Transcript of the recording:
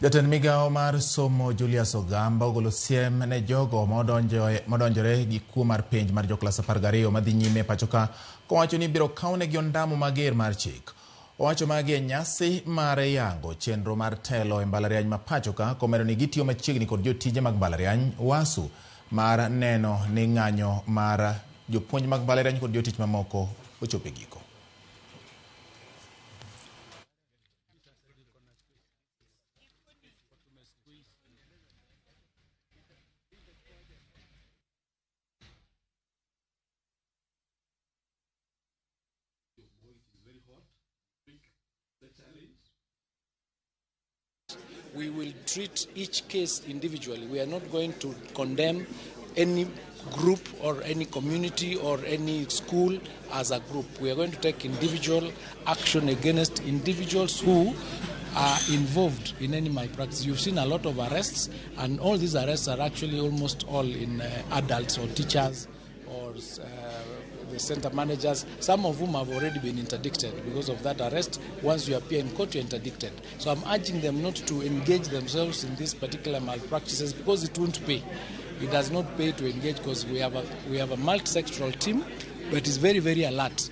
Jatend migawo mar somo Julius Ogamba ogolo siem ne jogo modonjore gi kuo mar penj mar joklas 12 madhi nyime e pachoka kowacho ni ibiro kawnegi ondamo mager mar chik. Owacho magi e nyasi mar yango chenro mar telo e mbalariany ma pachoka komedo ni gitiyo machiegni kod jotije mag mbalariany WASU mar neno ni ng'anyo mar jopuonj mag mbalariany kod jotich mamoko ochopo e giko. We will treat each case individually. We are not going to condemn any group or any community or any school as a group. We are going to take individual action against individuals who are involved in any malpractice. You've seen a lot of arrests, and all these arrests are actually almost all in adults or teachers or the center managers, some of whom have already been interdicted because of that arrest. Once you appear in court, you're interdicted. So I'm urging them not to engage themselves in these particular malpractices because it won't pay. It does not pay to engage because we have a multi-sectoral team that is very, very alert.